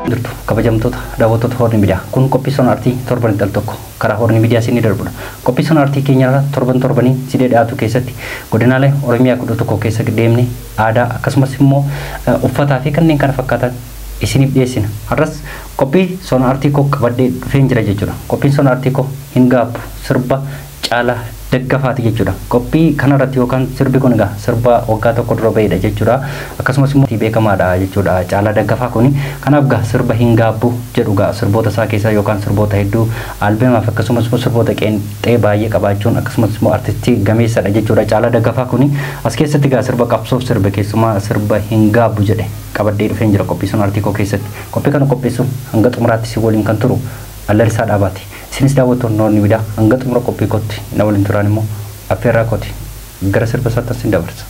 Jirtu kabajamtoota daawwattoota Hoorni Miidiyaa, kun qophii sona artii torban al tokko karaa Hoorni Miidiyaa isinii darbudha. Qophii sona artii keenyarra torban torbanii sidee dhiyaatu keessatti godinaalee Oromiyaa 11 keessa deemne aadaa akkasumas immoo uffataa fi kanneen kana fakkaatan isiniif dhiyeessina. Har'as qophii sona artii koo qabadhee dhufeen jira jechuudha. Qophiin sona artii koo hin gaabbu sirba Caalaa Daggafaati jechuudha. Qophii kanarratti yookaan sirbi kun egaa sirba waggaa tokko dura bahedha jechuudha. Akkasumas immoo beekamaadha jechuudha Caalaa Daggafaa kuni. Kanaaf egaa sirba hin gaabbu jedhu egaa sirboota isaa keessaa yookaan sirboota hedduu albeemaaf akkasumas immoo sirboota qeenxee baay'ee qabaachuun akkasumas immoo artistii gameessadha jechuudha Caalaa Daggafaa kuni. As keessatti egaa sirba qabsoof sirbe keessumaa sirba hin gaabbu jedhe qabadhee dhufeen jira qophii sun artii koo keessatti. Qophii kana qopheessuun hanga xumuraatti si waliin kan turu Allalisaa Dhaabaati. Isinis daawwattoonni Hoorni Miidiyaa hanga xumura qophii kootti na waliin turaan immoo affeerraa kooti. Gara sirba isaatti sin dabarsa.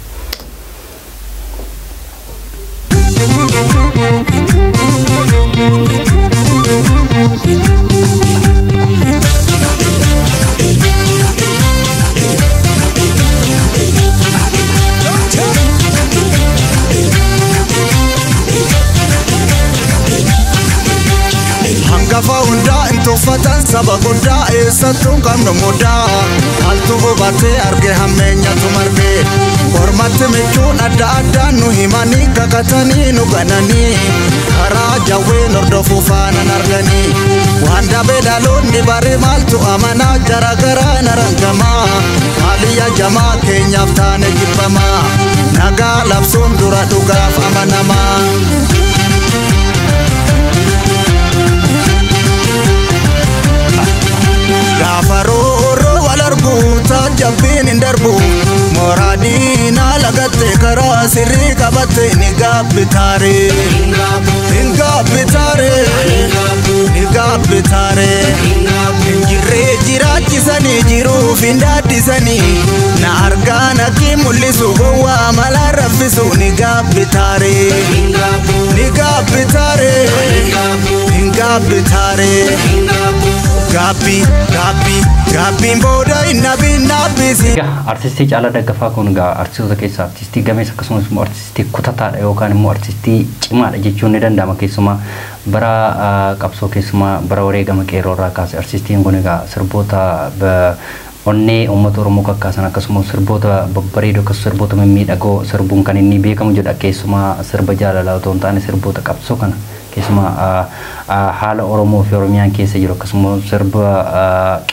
Hangafa hundaa hin tuffatan saba guddaa eessattuu hin qabnu mudaa. Maaltu hubatee arge hammeenyatu marge. Ormatti michuun adda addaan nu himanii kakatanii nu gananii. Karaa jawween hordofuu faanan arganii. Waan dabee dhaloonni bare maaltu amanaa jara garaa narangamaa. Maaliyya jamaa keenyaaf taane jibbamaa. Nagaa labsuun dura dhugaaf amanamaa. Gaafa rooroo wal argu taajjabbiin hin darbu. Mooraa diinaa lagatte karaa sirrii qabatte ni gaabbitaare. Hin gaabbitaare. Ni gaabbitaare. Hin jirree jiraachisanii jiruuf hin daaddisanii. Na argaa natti mul'isu gowwaa malaa raffisu ni gaabbitaare. Ni gaabbitaare. Hin gaabbitaare. Gaabbii gaabbii gaabbiin booda hin dhabiin dhaabbisi. Egaa artistii Caalaa Daggafaa kun egaa artistoota keessaa artistii gameessa akkasumas immoo artistii kutataadha yookaan immoo artistii cimaadha jechuun ni danda'ama. Keessumaa bara qabsoo keessumaa bara wareegama qeerroo irraa kaase artistiin kun egaa sirboota onnee uummata Oromoo kakkaasan akkasumas sirboota babbareedoo akkasumas sirboota mimmiidhagoo sirbuun kan inni beekamu jedha. Keessumaa sirba jaalalaa otoo hin taane sirboota qabsoo kana keessumaa haala Oromoo fi Oromiyaan keessa jiru akkasumas sirba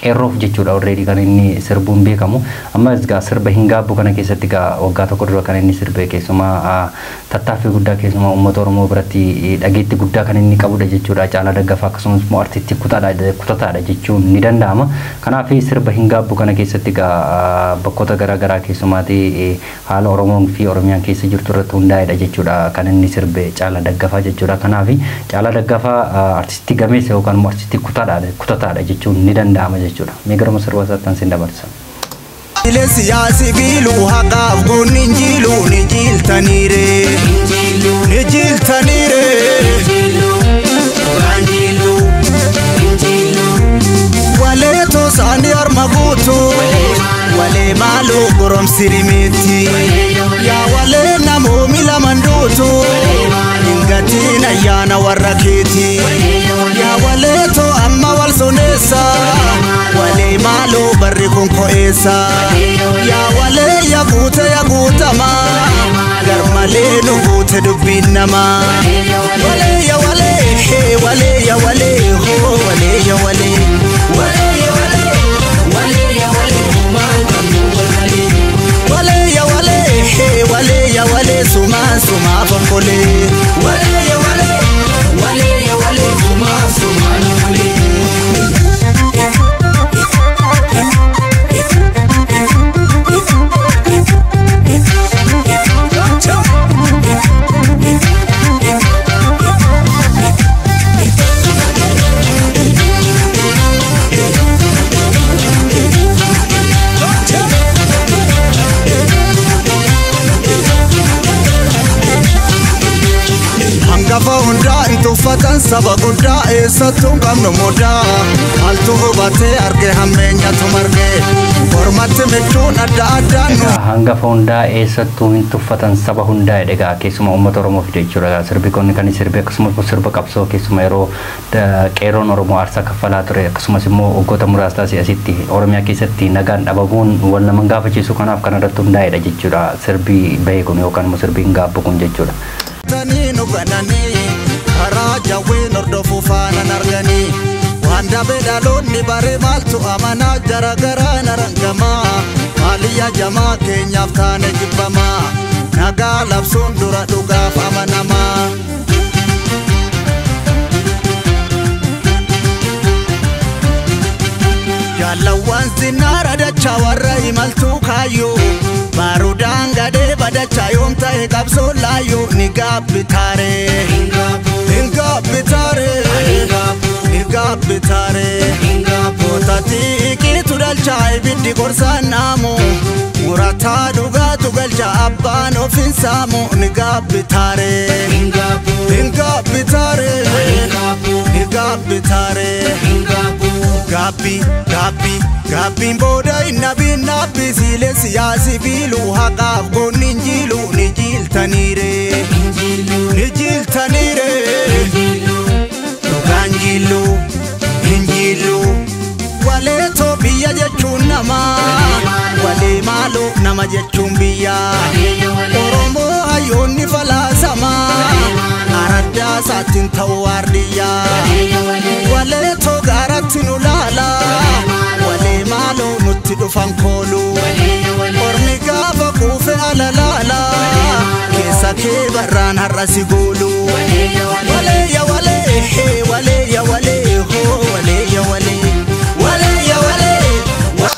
qeerroof jechuudha already kan inni sirbuun beekamu. Amma egaa sirba hin gaabbu kana keessatti egaa waggaa tokko dura kan inni sirbe keessumaa tattaaffii guddaa keessumaa uummata Oromoo biratti dhageettii guddaa kan inni qabudha jechuudha. Caalaa Daggafaa akkasumas immoo artistii kutataadha jechuun ni danda'ama. Kanaaf sirba hin gaabbu kana keessatti egaa bakkoota garaagaraa keessumaatii haala Oromoon fi Oromiyaan keessa jirtu irratti hundaa'edha jechuudha kan inni sirbe Caalaa Daggafaa jechuudha. Kanaaf Caalaa Daggafaa artistii gameessa yookaan immoo artistii kutataadha jechuun ni danda'ama jechuudha. Mee garuma sirba isaatti sin dabarsa. Siyaasi biiluu haqaaf goonni hin jiiluu ni jiiltaniire. Ni jiiltaniire. Walee toosaanii harma guutuu. Walee maaloo goromsi rimeetti. Yaa walee namoomi laman duutu. Hin gatiin ayyaana warra keeti. Yaa walee too amma wal soneessa. Walee maaloo barri kun ko'eessa. Yaa walee yaa guute yaa guutamaa. Garmalee nu guute dubbiin namaa. Walee yaa walee hee walee yaa walee hoo walee yaa walee. Walee yaa walee walee yaa walee humaan qabnu wal malee. Walee yaa walee hee walee yaa walee sumaa sumaa fonkolee. Walee yaa walee walee yaa walee sumaa sumaa namalee. Hangafa hundaa hin Tuffatan saba guddaa eessattuu hin qabnu mudaa. Maaltu hubatee arge hammeenyatu marge. Mormatti michuun adda addaan nu. Egaa hangafa hundaa eessattuu hin tuffatan saba hundaa jedhe egaa keessumaa uummata Oromoof jechuudha. Sirbi kun kan sirbe akkasumas sirba qabsoo keessumaa yeroo qeerroon Oromoo aarsaa kaffalaa ture akkasumas immoo waggoota muraasa asitti Oromiyaa keessatti nagaan dhabamuun wal nama gaafachiisu kanaaf kan irratti hundaa'edha jechuudha. Sirbi bahe kun yookaan immoo sirbi hin gaabbu kun jechuudha. Tanii nu gananii karaa jawween hordofuu faanan arganii. Waan dabe dhaloonni bare maaltu amanaa jara garaa narangamaa. Maaliyyaa jamaa keenyaaf taane jibbamaa. Nagaa labsuun dura dhugaaf amanamaa. Jaalawwan zinnaara dachaa warra imaltuu kaayyoo. Baarudaan gadhee badachaa yoom ta'e qabsoon laayyoo ni gaabbitaaree. Hin gaabbitaaree. Ni gaabbitaaree. Gootatti hiiqiitu dhalchaa ibiddi gorsaan naamu. Murataa dhugaatu galcha abbaan ofiin saamu ni gaabbitaaree. Hin gaabbitaaree. Ni gaabbitaaree. Gaabbii gaabbii gaabbiin booda hin nabiin naabbii siilee siyaasi biiluu haqaaf goonni hin jiiluu ni jiiltaniire. Ni jiiltaniire. Dhugaan jiiluu hin jiiluu. Waleetoo biyya jechuun namaa. Walee maaloo nama jechuun biyya. Oromoo hayyoonni falaasamaa. Araddaa isaatiin ta'uu waardiyyaa. Waleetoo gaaratti nu laala. Walee maaloo nutti dhufan koolu. Ormi gaafa kuufe ala laala. Keessa kee barraan har'a si goolu. Walee ya walee hee walee ya walee hoo walee ya walee. Walee ya walee.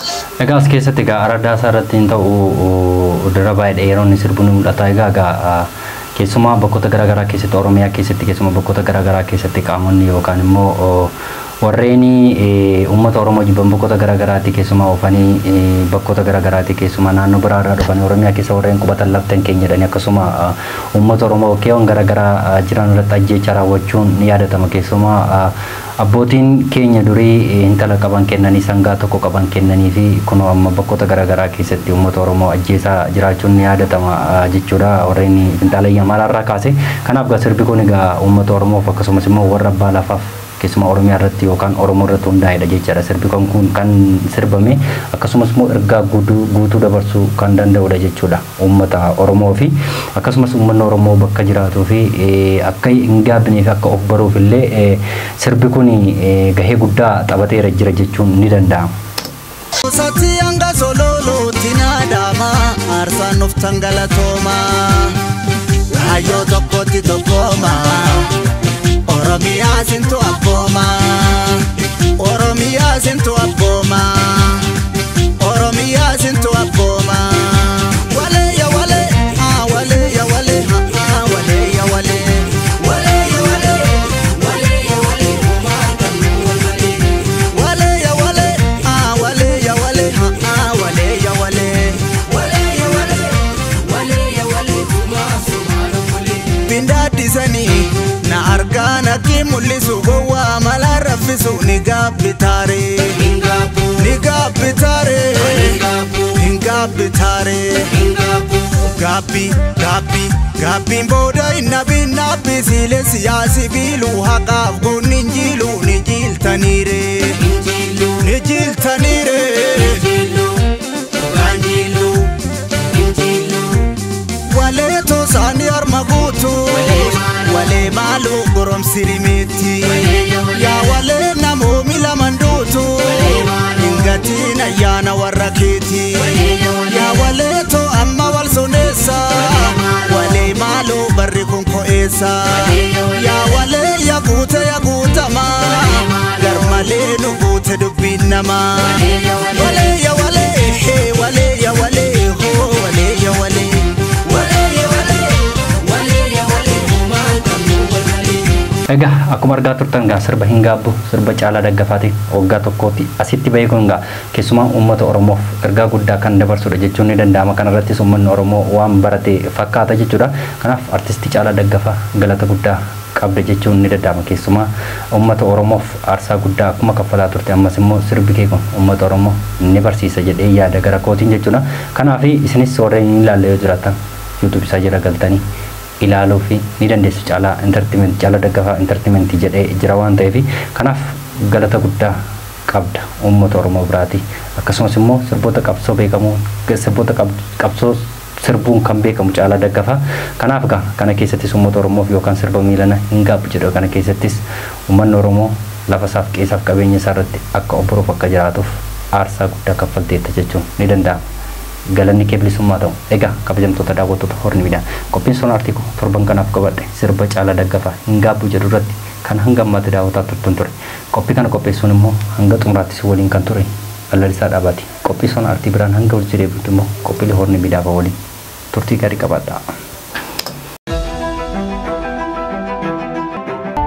Egaa as keessatti egaa araddaa isaa irratti hin ta'u dura baay'ee yeroo inni sirbu ni mul'ata. Egaa egaa keessumaa bakkoota garaagaraa keessatti Oromiyaa keessatti keessumaa bakkoota garaagaraa keessatti qaamonni yookaan immoo warreen uummata Oromoo jibban bakkoota garaagaraatti keessumaa oofanii bakkoota garaagaraatti keessumaa naannoo biraarraa dhufanii Oromiyaa keessa warreen qubatan laftan keenya jedhanii akkasuma uummata Oromoo bakkeewwan garaagaraa jiran irratti ajjeechaa raawwachuun ni yaadatama. Keessumaa abbootiin keenya durii intala qaban kennanii sangaa tokko qaban kennanii fi kunoo amma bakkoota garaagaraa keessatti uummata Oromoo ajjeesaa jiraachuun ni yaadatama jechuudha warreen finxaalayyaa Amaaraarraa kaase. Kanaaf egaa sirbi kun egaa uummata Oromoof akkasumas immoo warra abbaa lafaaf keessumaa Oromiyaa irratti yookaan Oromoo irratti hundaa'edha jechaadha. Sirbi kun kan sirbame akkasumas immoo ergaa guutuu dabarsuu kan danda'udha jechuudha uummata Oromoo fi akkasumas uummanni Oromoo bakka jiraatuu fi akka hin gaabbinee fi akka of baruuf illee sirbi kun gahee guddaa taphateera jira jechuun ni danda'ama. Sati hanga sololootti naadama aarsaan of tangalatooma. Kaayyoo tokkotti tokkooma. Oromiyaa sintu abbooma. Oromiyaa sintu abbooma. Oromiyaa sintu abbooma. Walee ya walee haa walee ya walee haa walee ya walee. Walee ya walee walee ya walee walee ya walee haa walee ya walee haa walee ya walee. Walee ya walee walee ya walee Bindaadhisanii na argaa natti mul'isu gowwaa malaa raffisu ni gaabbitaaree. Ni gaabbitaaree. Hin gaabbitaaree. Gaabbii gaabbii gaabbiin booda hin nabiin naabbii siilee siyaasi biiluu haqaaf goonni hin jiiluu ni jiiltaniire. Ni jiiltaniire. Dhugaan jiiluu. Waleetoo isaanii harma guutuu. Walee maaloo goromsi rimeetti. Yaa walee namoomi laman duutu. Hin gatiin ayyaana warra keeti. Yaa waleetoo amma wal soneessa. Walee maaloo barri kun ko'eessa. Yaa walee yaa guute yaa guutama. Garmalee nu guute dubbiin namaa. Walee yaa walee hee walee yaa walee hoo walee yaa walee. Walee yaa walee walee yaa walee homaa qabnu wal malee. Egaa akkuma argaa turtan egaa sirba hin gaabbu sirba Caalaa Daggafaatiin waggaa tokkootti asitti bahee kun egaa keessumaa uummata Oromoof ergaa guddaa kan dabarsudha jechuun ni danda'ama. Kana irrattis uummanni Oromoo waan barate fakkaata jechuudha. Kanaaf artistii Caalaa Daggafaa galata guddaa qabda jechuun ni danda'ama. Keessumaa uummata Oromoof aarsaa guddaa akkuma kaffalaa turte, ammas immoo sirbi kee kun uummata Oromoo ni barsiisa jedhee yaada gara kootiin jechuudha. Kanaaf isinis warreen hin ilaalle yoo jiraatan YouTube isaa jala galtanii ilaaluu fi ni dandeessu. Caalaa Entertainment, Caalaa Daggafaa Entertainment jedhee jira waan ta'eef, kanaaf galata guddaa qabda uummata Oromoo biraati. Akkasumas immoo sirboota qabsoo beekamoo, sirboota qabsoo sirbuun kan beekamu Caalaa Daggafaa. Kanaaf egaa kana keessattis uummata Oromoof yookaan sirba miilana hin gaabbu jedhu kana keessattis uummanni Oromoo lafa isaaf, qe'eesaaf, qabeenya isaa irratti akka obboruuf akka jiraatuuf aarsaa guddaa kaffalteetta jechuun ni danda'ama. Galanni kee bilisummaa ta'u. Egaa kabajamtoota daawwattoota Horni Miidiyaa, qophiin Sona Artii torban kanaaf qabadhe sirba Caalaa Daggafaa hin gaabbu jedhu irratti kan hanga ammaatti daawwataa turtan ture. Qophii kana qopheessuun immoo hanga xumuraattis waliin kan ture Lalisaa Dhaabaati. Qophii Sona Artii biraan hanga walitti deebi'utti immoo qophiilee Horni Miidiyaa waliin turtii gaarii qabaadhaa.